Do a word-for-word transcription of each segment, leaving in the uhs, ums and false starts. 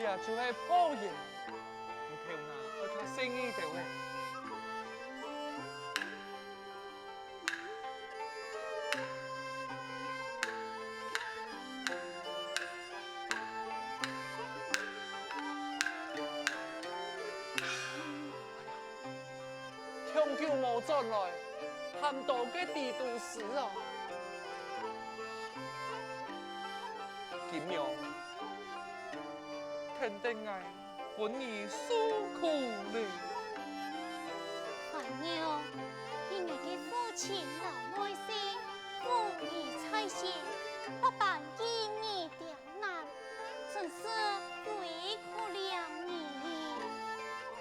這就係破音，你頭那愛較細義兜仔。 長久無轉來，喊到該底肚屎啊！金娘，跈等𠊎分你受苦咧。凡玉，係𠊎个父親摎妹婿，無義在先，百般欺你刁難， 真是鬼哭了你。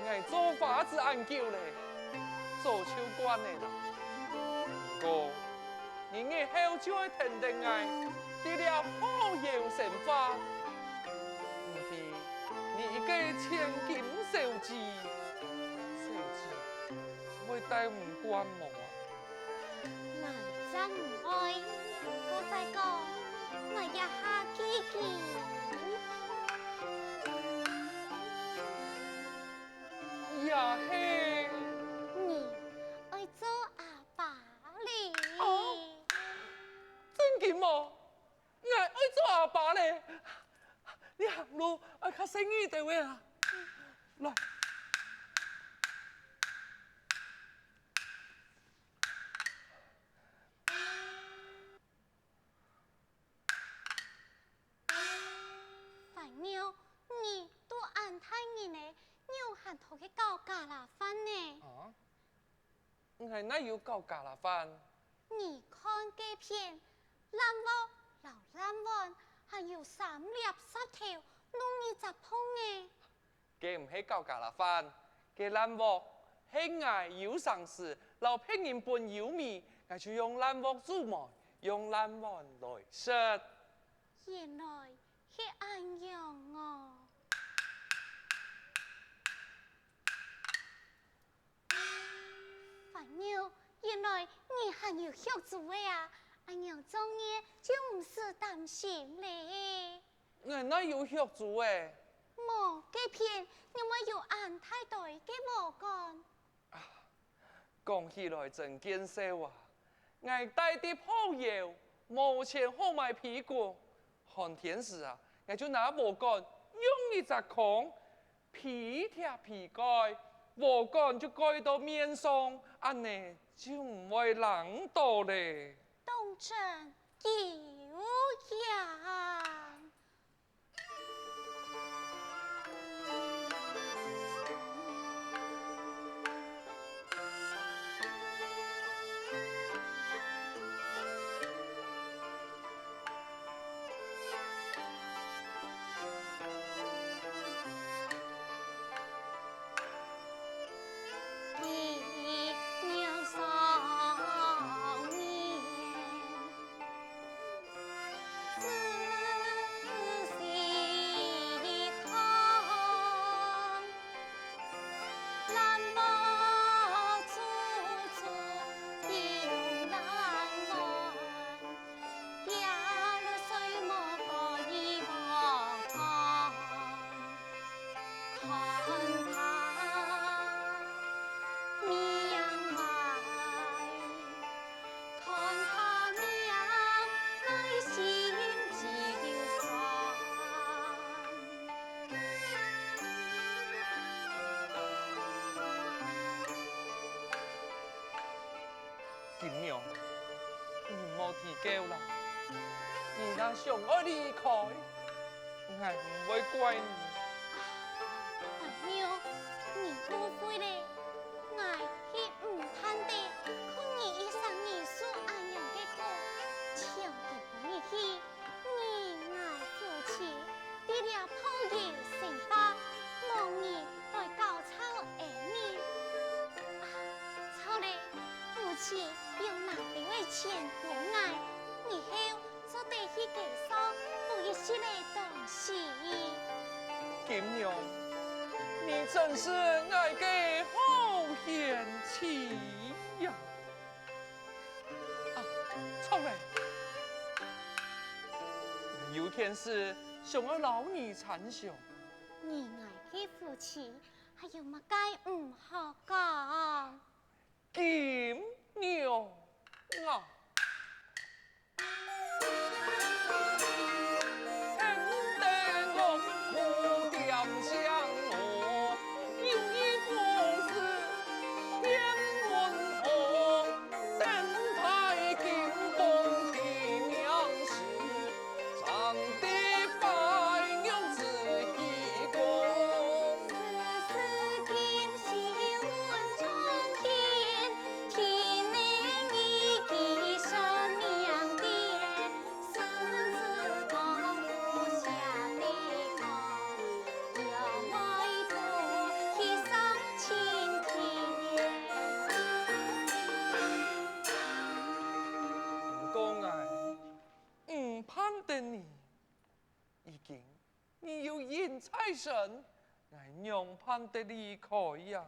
𠊎做花子恁久咧，早就慣咧啦。毋過，你日後就愛跈等𠊎，在這好友生活。毋知你一個千金小姐，小姐會戴毋慣無啊？ 𠊎正毋愛，過再講，𠊎這下既經。也係。你愛做阿爸哩。哦，正經無？𠊎愛做阿爸咧。你行路愛較細義兜仔啊。來。 凡玉，你都恁大人咧，仰還討去搞家啦飯呢？啊？𠊎哪有搞家啦飯？你看該片，爛鑊摎爛碗，還有三粒石頭，挵一隻縫仔。 該毋係搞家啦飯，該爛鑊係𠊎有成時摎別人分優美，𠊎就用爛鑊煮糜，用爛碗來食。原來係恁樣哦！ 凡玉，原來你還有畜豬仔啊！恁樣做孽就毋使擔心咧。𠊎哪有畜豬仔？無，該片仰會有恁大堆个禾稈？講起來真見笑啊！𠊎戴在破窯，無錢好買被骨，寒天時啊，𠊎就拿禾稈用一隻空， 被疊被蓋，禾稈就蓋到面上，恁呢就毋會冷著咧。當真有影。 金娘，你莫啼噭啦，你若想愛離開，𠊎毋會怪你。啊，凡玉，你誤會咧，𠊎係毋盼得看你一儕人受恁樣个苦，長久分你去， 你𠊎夫妻在這破窯生活，無人來攪吵恩怨。啊，著咧，夫妻有拿兜仔錢分𠊎，日後做得去街上補一息仔東西。金娘，你真是𠊎个好賢妻呀！ 啊，著咧！有件事想愛摎你參詳。你𠊎个夫妻，還有麼个毋好講？金娘啊！ 毋過𠊎毋盼得你，已經你有人在身，𠊎仰盼得離開呀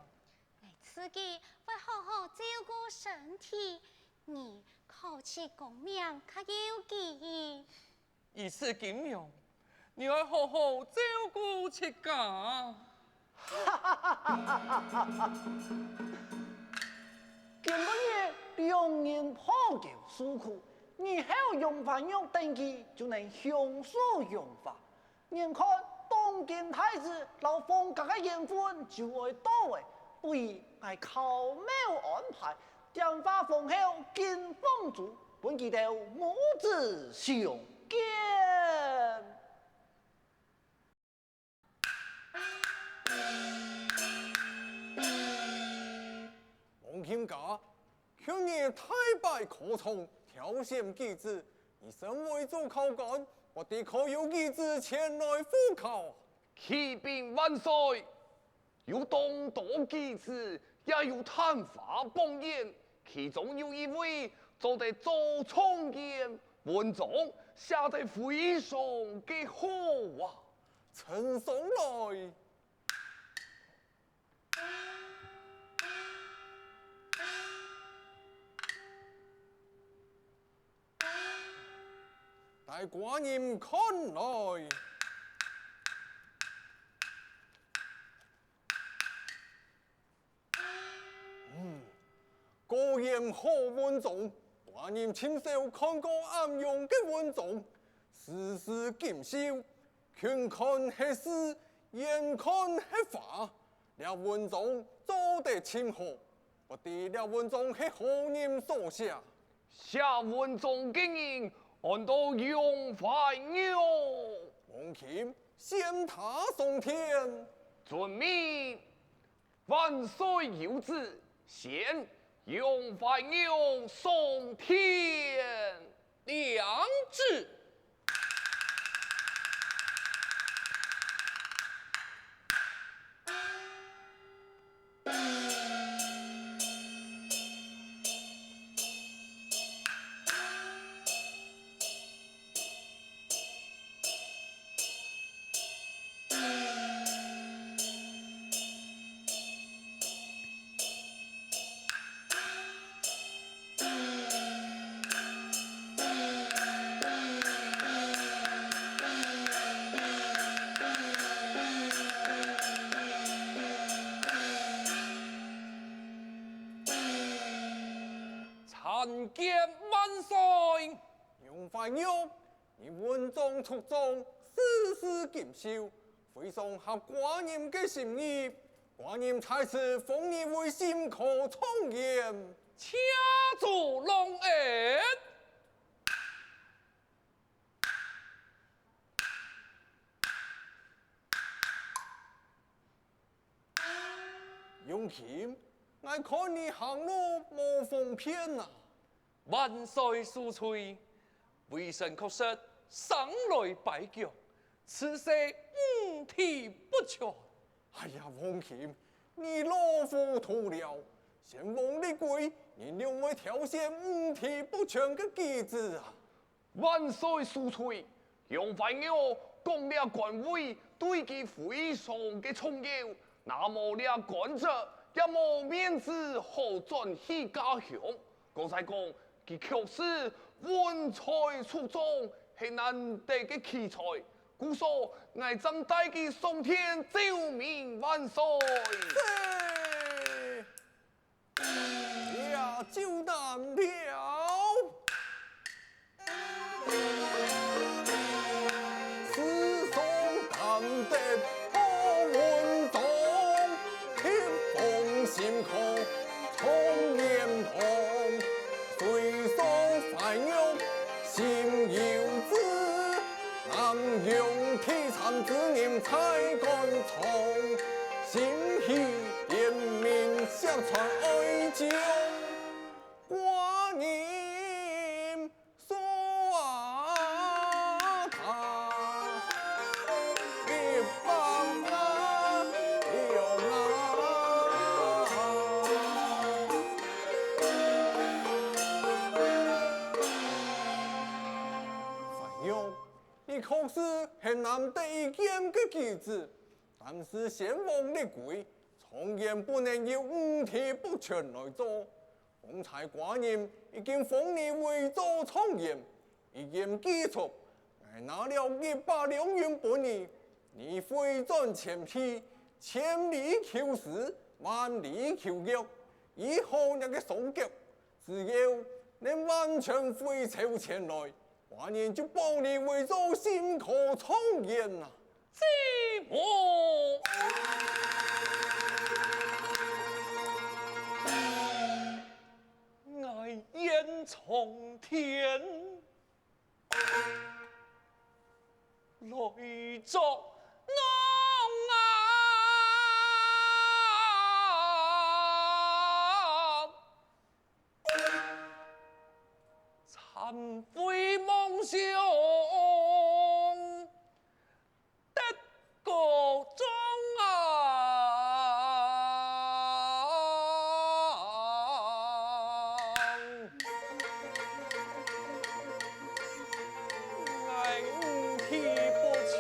？𠊎自家會好好照顧身體，你考取功名較要緊。 如此金娘，你愛好好照顧自家。今晡日兩人破舊受苦，日後楊懷玉登基就能享受榮華。眼看當今大事摎皇家个緣份就愛到了，不如𠊎巧妙安排， 點化皇后敬皇祖，分佢兜母子相見。王卿家，舊年大擺科場挑選舉子，你身為主考官，不知可有舉子前來赴考？啟稟萬歲！ 有當多舉子，也有探花榜眼，其中有一位做得做狀元，文章寫得非常个好啊！呈上來。 待寡人看來。嗯，果然好文章，寡人盡少看過恁樣个文章，字字錦繡， 近看係詩，遠看係畫，這文章做得盡好，不知這文章係何人所寫？寫文章个人安到楊懷玉。王卿，先他上殿。遵命。 萬歲有旨，宣楊懷玉上殿。領旨。 参见万岁！杨怀玉， 你文章出众，字字锦绣，非常合寡人个心意。寡人在此封你为新科状元。谢主隆恩。 杨卿，𠊎看你行路無方便啊。萬歲恕罪，微臣確實生來跛腳，此世五體不全。哎呀，王卿，你老糊塗了！先王立規，你仰會挑選五體不全个舉子啊？ 萬歲恕罪，楊懷玉講這官位對佢非常个重要，若無這官職，也無面子好轉去家鄉。講實講，佢確實文才出眾，係難得个奇才。故所，𠊎正帶佢上殿奏明萬歲。這就難了。 你確實係難得一見个舉止，但是先王立規，狀元不能由五體不全來做。方才寡人已經封你為做狀元，一言既出，𠊎拿了一百兩銀分你，你回轉前去，千里求師，萬里求學，醫好若个雙腳。 只要能完全回朝前來，寡人就封你為做新科狀元啊！子木，𠊎願蒼天 來作弄啊！慚愧罔上，得 告狀啊！𠊎五體不全，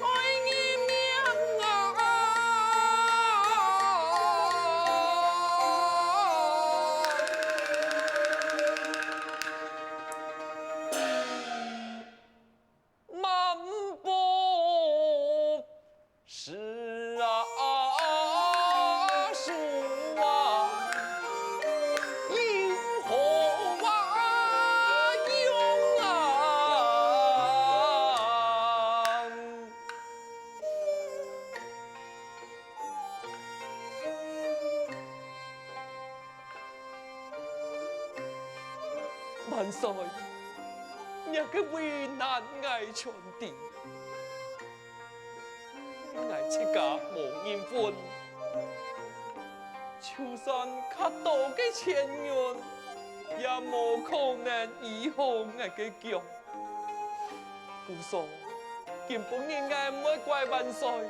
愛認命啊！ 漫步是啊，是啊，有何啊用啊？ 萬歲，若个為難𠊎全知，𠊎自家無人分，就算較多个錢銀，也無可能醫好𠊎个腳。 故所，今晡日𠊎毋會怪萬歲。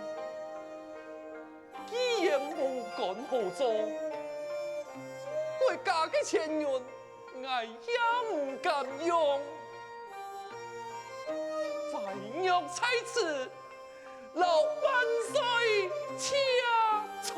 既然無官好做，該加个錢銀，𠊎也毋敢用。唯有在此，摎萬歲謝罪。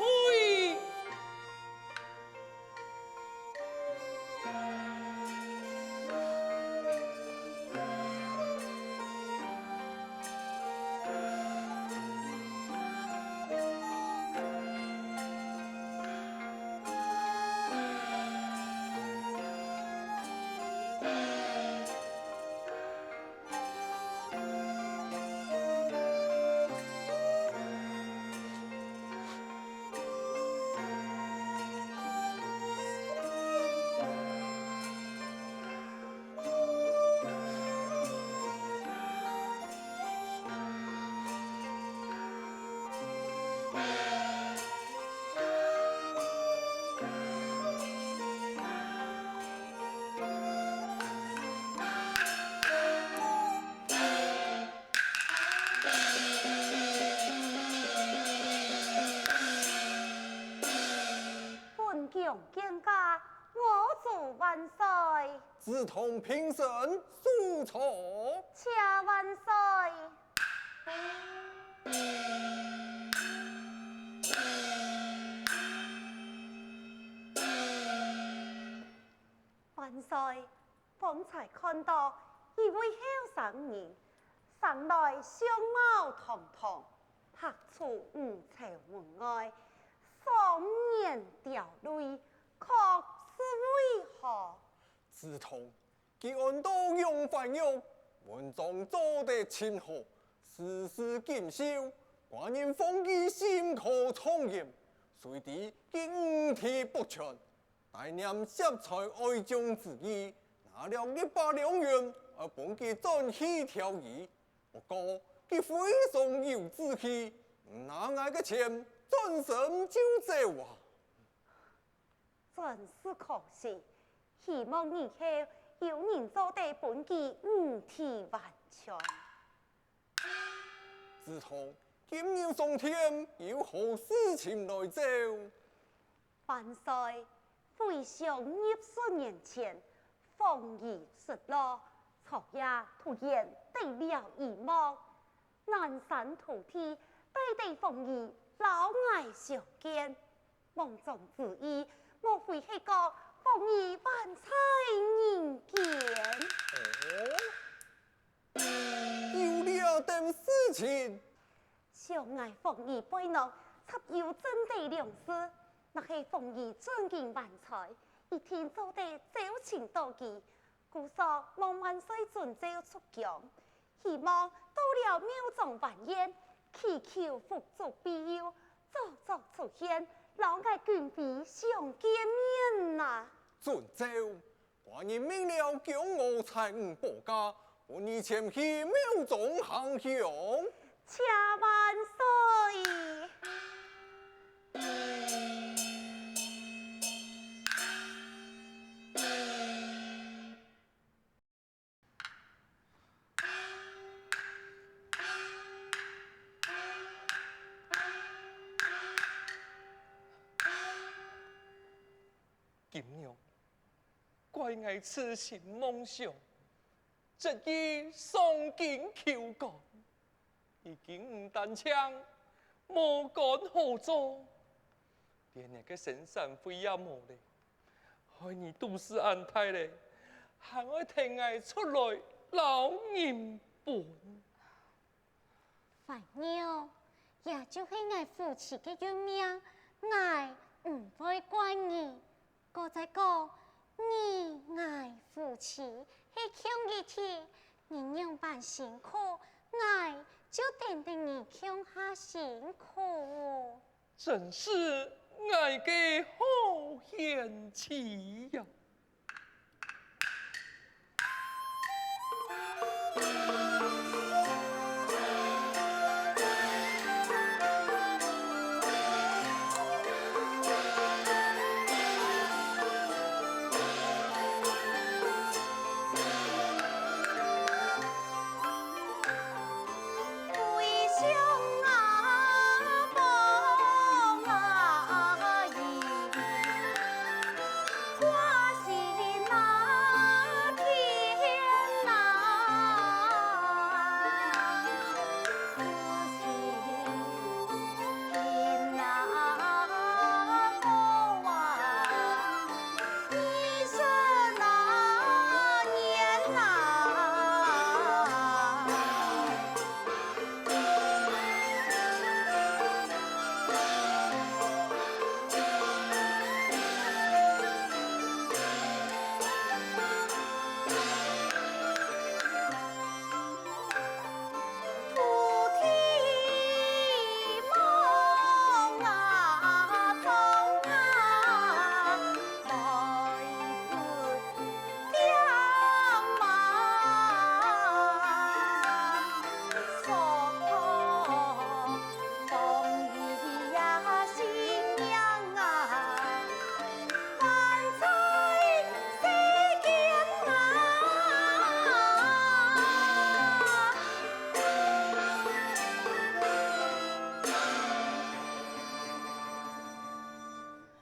本宮見驾，我祝萬歲。子通平身，速坐。謝萬歲。萬歲， 方才看到一位後生人，生來相貌堂堂，白出五朝門外，雙眼鳥類，確實為好。子通，佢安到楊懷玉，文章做得盡好，字字錦繡，寡人奉佢心科狀元，誰知佢五體不全， 大念惜才愛將之意，拿了一百兩銀，愛分佢轉去調魚。不過，佢非常有志氣，毋拿𠊎个錢，轉身就走啊！真是可惜，希望日後有人做得分佢五體還全。子通，今日上殿有何事情來奏？ 萬歲！回想二十年前，封儀失落，昨夜突然得了一夢，南山徒弟帶等封儀摎𠊎相見，夢中之意，莫非係講封儀還在人間？哦，有這等事情？ 想𠊎封儀背囊插有正德兩字，若係封儀真經還在，一定做得招請到佢。故所望萬歲准詔出宮，希望到了廟中還願，祈求福祚庇佑，早早出現，摎𠊎君妃相見面啊！准詔， 寡人命了宮娥姪女保駕，分你前去廟中行香。謝萬歲！金娘， 怪𠊎痴心妄想，執意上京求官，如今毋單淨無官好做，連𠊎个生產費也無咧，害你肚屎恁大咧，還愛跈𠊎出來摎人分。 懷玉，這就係𠊎負氣个運命，𠊎毋會怪你。過再講，你𠊎負氣係共一體，你仰般辛苦，𠊎就跈等你共下辛苦。 真是𠊎个好賢妻呀！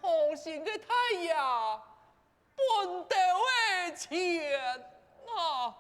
好心个大爺， 分兜个錢啊！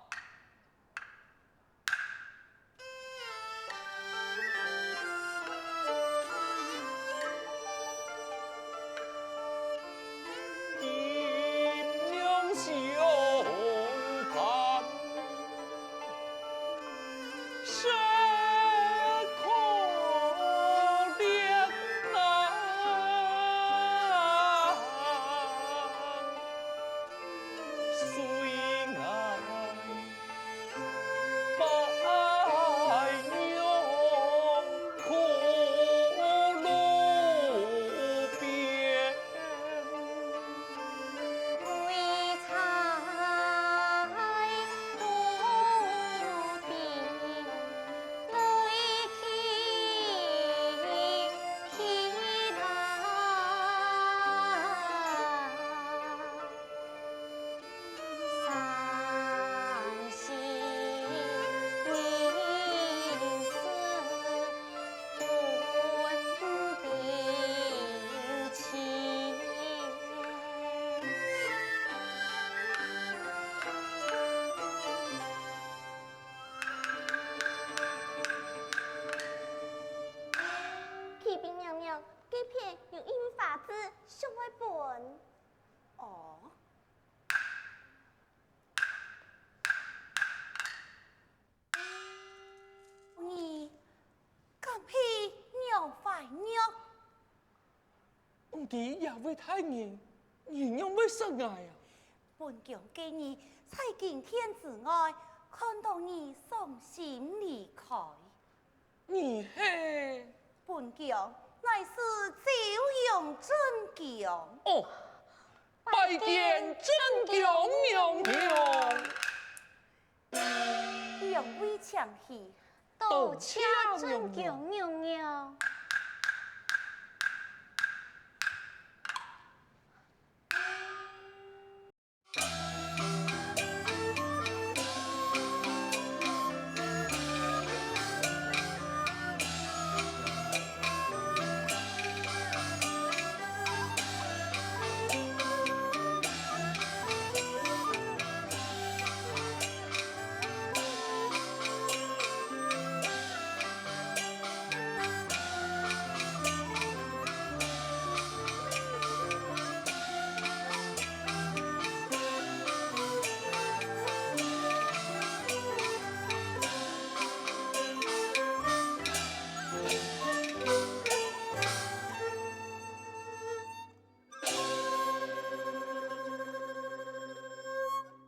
你這位大人，你仰會識𠊎啊？本宮今日在金殿之外，看到你傷心離開。你係？本宮乃是昭容正宮。哦，拜見正宮娘娘。兩位請起。多謝正宮娘娘。